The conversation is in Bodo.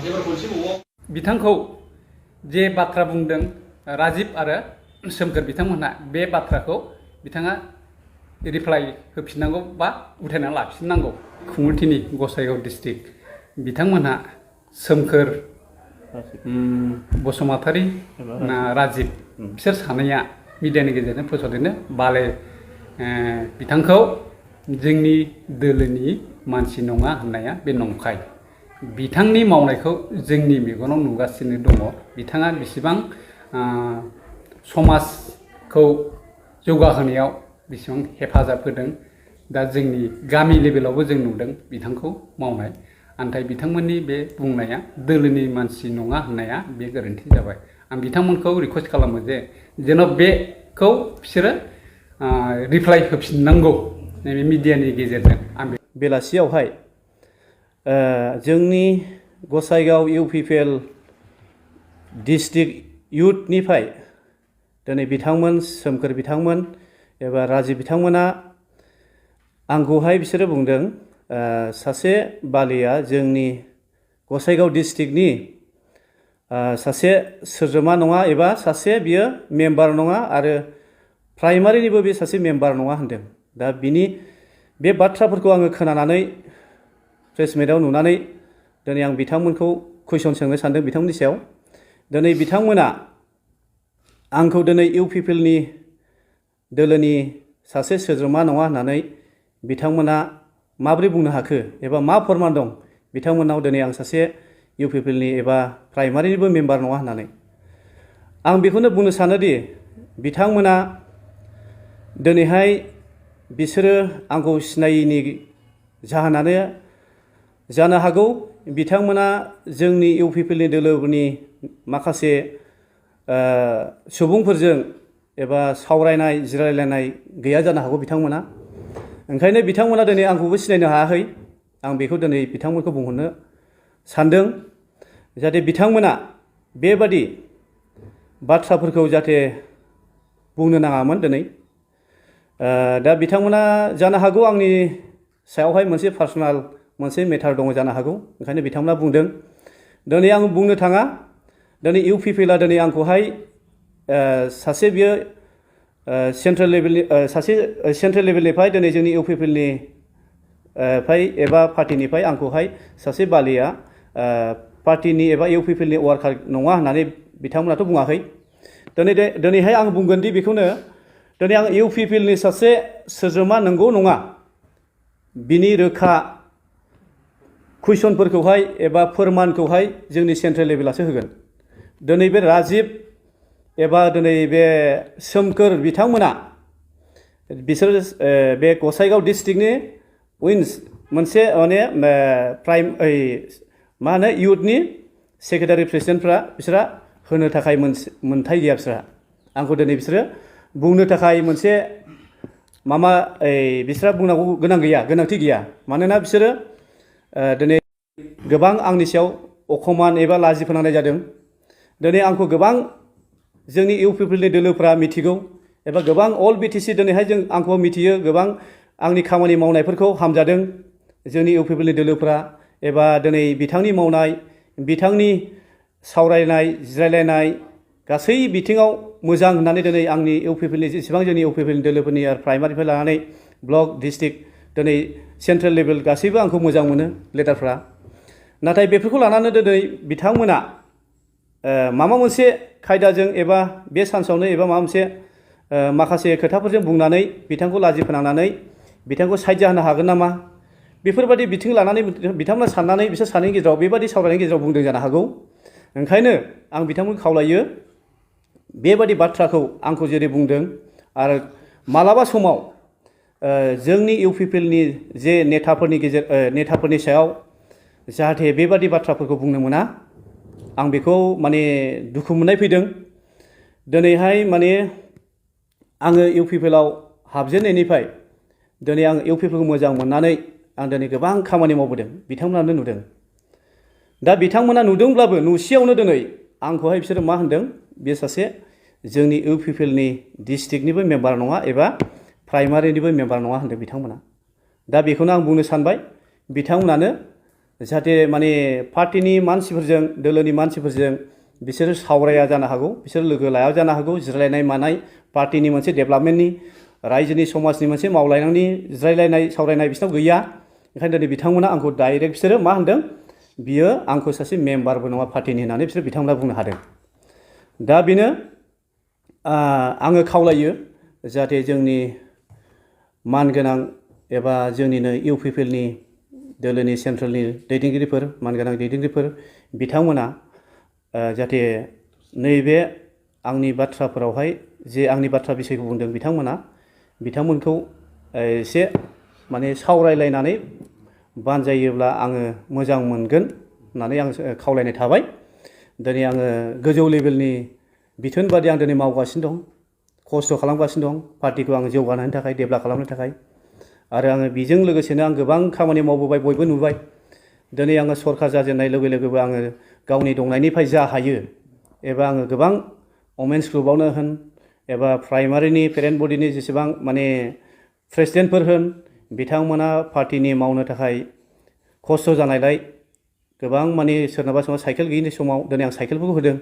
बिथांखौ जे बाथ्रा बुंदों राजिब आरो सोमखोर बिथांमोनहा बे बाथ्राखौ बिथाङा रिप्लाइ होफिननांगौ बा उथायना लाफिननांगौ। खुंगुरथिनि गसाइगाव डिस्ट्रिक्ट बिथांमोनहा सोमखोर बसुमतारी राजिब बिसोर सानैया मिडियानि गेजेरजों फोसावदेरनो बाले बिथांखौ जोंनि दोलोनि मानसि नङा होननाया बे नंखाय। बिथांनि मावनायखौ जोंनि मेगनाव नुगासिनो दङ। बिथाङा बेसेबां समाजखौ जौगाहोनायाव बेसेबां हेफाजाब होदों। दा जोंनि गामि लेभेलावबो जों नुदों बिथांखौ मावनाय। नाथाय बिथांमोननि बे बुंनाया दोलोनि मानसि नङा होननाया बे गोरोन्थि जाबाय। आं बिथांमोनखौ रिकुवेस्ट खालामो जे जेन' बेखौ बिसोरो रिप्लाइ होफिननांगौ नैबे मिडियानि गेजेरजों। आं बेलासियावहाय जोंनि गसाइगाव इउपिपिएल डिस्ट्रिक्ट इउथनिफ्राय दिनै बिथांमोन सोमखोर बिथांमोन एबा राजिब बिथांमोना आंखौहाय बिसोरो बुंदों सासे बालिया जोंनि गसाइगाव डिस्ट्रिक्टनि सासे सोद्रोमा नङा एबा सासे बियो मेम्बार नङा आरो प्राइमारिनिबो बे सासे मेम्बार नङा होनदों। दा बिनि बे बाथ्राफोरखौ आङो खोनानानै प्रेस मिटआव नुनानै दिनै आं बिथांमोनखौ कुइसन सोंनो सानदों बिथांमोननि सायाव। दिनै बिथांमोना आंखौ दिनै इउपिपिएलनि दोलोनि सासे सोद्रोमा नङा होननानै बिथांमोना माबोरै बुंनो हाखो एबा मा फोरमान दं बिथांमोनाव दिनै आं सासे इउपिपिएलनि एबा प्राइमारिनिबो मेम्बार नङा होननानै। आं बेखौनो बुंनो सानोदि बिथांमोना दिनैहाय बिसोरो आंखौ सिनायिनि जाहोनानो जानो हागौ बिथांमोना जोंनि इउपिपिएलनि दोलोफोरनि माखासे सुबुंफोरजों एबा सावरायनाय जिरायलायनाय गैया जानो हागौ बिथांमोना। ओंखायनो बिथांमोना दिनै आंखौबो सिनायनो हायाखै। आं बेखौ दिनै बिथांमोनखौ बुंहरनो सानदों जाहाथे बिथांमोना बेबादि बाथ्राफोरखौ जाहाथे बुंनो नाङामोन दिनै। दा बिथांमोना जानो हागौ आंनि सायावहाय मोनसे पार्सनेल मोनसे मेटार दङ जानो हागौ। ओंखायनो बिथांमोना बुंदों। दिनै आं बुंनो थाङा दिनै इउपिपिएलआ दिनै आंखौहाय सासे बियो सेन्ट्रेल लेभेलनि सासे सेन्ट्रेल लेभेलनिफ्राय दिनै जोंनि इउपिपिएलनि फाय एबा पार्टिनिफ्राय आंखौहाय सासे बालिया पार्टिनि एबा इउपिपिएलनि वार्कार नङा होननानै बिथांमोनाथ' बुङाखै। दिनैहाय आं बुंगोन दि बेखौनो दिनै आं इउपिपिएलनि सासे सोद्रोमा नंगौ नङा बिनि रोखा कुइसनफोरखौहाय एबा फोरमानखौहाय जोंनि सेन्ट्रेल लेभेलासो होगोन। दिनै बे राजिब एबा दिनै बे सोमखोर बिथांमोना बिसोर बे गसाइगाव डिस्ट्रिक्टनि मोनसे माने मा होनो इउथनि सेक्रेटारि प्रेसिडेन्टफ्रा बिसोरहा होनो थाखाय मोनथाय गैया बिसोरहा। आंखौ दिनै बिसोरो बुंनो थाखाय मोनसे माबा बिसोरहा बुंनांगौ गोनांथि गैया। मानोना बिसोरो दिनै गोबां आंनि सायाव अखमान एबा लाजि फोनांनाय जादों। दिनै आंखौ गोबां जोंनि इउपिपिएलनि दोलोफ्रा मिथिगौ एबा गोबां अल बिटिसि दिनैहाय आंखौ मिथियो। गोबां आंनि खामानि मावनायफोरखौ हामजादों जोंनि इउपिपिएलनि दोलोफ्रा एबा दिनै बिथांनि मावनाय बिथांनि सावरायनाय जिरायलायनाय गासै बिथिङाव मोजां होननानै दिनै आंनि इउपिपिएलनि जेसेबां जोंनि इउपिपिएलनि दोलोफोरनि आरो प्राइमारिनिफ्राय लानानै ब्लक डिस्ट्रिक्ट दिनै सेन्ट्रेल लेभेल गासैबो आंखौ मोजां मोनो लिडारफ्रा। नाथाय बेफोरखौ लानानै दिनै बिथांमोना माबा मोनसे खायदाजों एबा बे सान्सआवनो एबा माबा मोनसे माखासे खोथाफोरजों बुंनानै बिथांखौ लाजि फोनांनानै बिथांखौ साइड जाहोनो हागोन नामा बेफोरबायदि बिथिं लानानै बिथांमोना साननानै बिसोर सानैनि गेजेराव बेबादि सावरायनायनि गेजेराव बुंदों जानो हागौ। ओंखायनो आं बिथांमोनखौ खावलायो बेबादि बाथ्राखौ आंखौ जेरै बुंदों आरो मालाबा समाव जोंनि इउपिपिएलनि जे नेताफोरनि सायाव जाहाथे बेबादि बाथ्राफोरखौ बुंनो मोना आं बेखौ माने दुखु मोननाय फैदों। दिनैहाय माने आङो इउपिपिएलआव हाबजेननायनिफ्राय दिनै आं इउपिपिएलखौ मोजां मोननानै आं दिनै गोबां खामानि मावबोदों बिथांमोनानो नुदों। दा बिथांमोना नुदोंब्लाबो नुसेयावनो दिनै आंखौहाय बिसोरो मा होनदों बे सासे जोंनि इउपिपिएलनि डिस्ट्रिक्टनिबो मेम्बार नङा एबा प्राइमारिनिबो मेम्बार नङा होनदों बिथांमोना। दा बेखौनो आं बुंनो सानबाय बिथांमोनानो जाहाथे माने पार्टिनि मानसिफोरजों दोलोनि मानसिफोरजों बिसोरो सावराया जानो हागौ, बिसोर लोगो लाया जानो हागौ, जिरायलायनाय मानाय पार्टिनि मोनसे डेभेलपमेन्टनि रायजोनि समाजनि मोनसे मावलायनायनि जिरायलायनाय सावरायनाय बिसोरनाव गैया। ओंखायनो दिनै बिथांमोना आंखौ डाइरेक्ट बिसोरो मा होनदों, बियो आंखौ सासे मेम्बारबो नङा पार्टिनि होननानै बिसोर बिथांमोना बुंनो हादों। दा बेनो आङो खावलायो जाहाथे जोंनि मानगोनां एबा जोंनिनो UPPLनि दोलोनि सेन्ट्रेलनि दैदेनगिरिफोर, मानगोनां दैदेनगिरिफोर बिथांमोना जाहाथे नैबे आंनि बाथ्राफोरावहाय जे आंनि बाथ्रा बिसयखौ बुंदों बिथांमोनखौ एसे माने सावरायलायनानै बानजायोब्ला आङो मोजां मोनगोन होननानै आं खावलायनाय थाबाय। दिनै आङो गोजौ लेभेलनि बिथोन बादि आं दिनै मावगासिनो दं, खस्थ' खालामगासिनो दं पार्टिखौ आङो जौगाहोनो थाखाय, डेभेलप खालामनो थाखाय। आरो आङो बेजों लोगोसेनो आं गोबां खामानि मावबोबाय, बयबो नुबाय। दिनै आङो सरकार जाजेननाय लोगो लोगोबो आङो गावनि दंनायनिफ्राय जा हायो एबा आङो गोबां वमेन्स ग्रुपआवनो होन एबा प्राइमारिनि पेरेन्ट बडिनि जेसेबां माने प्रेसिडेन्टफोर होन, बिथांमोना पार्टिनि मावनो थाखाय खस्थ' जानायलाय गोबां माने सोरनाबा साइकेल गैयिनि समाव दिनै आं साइकेलफोरखौ होदों।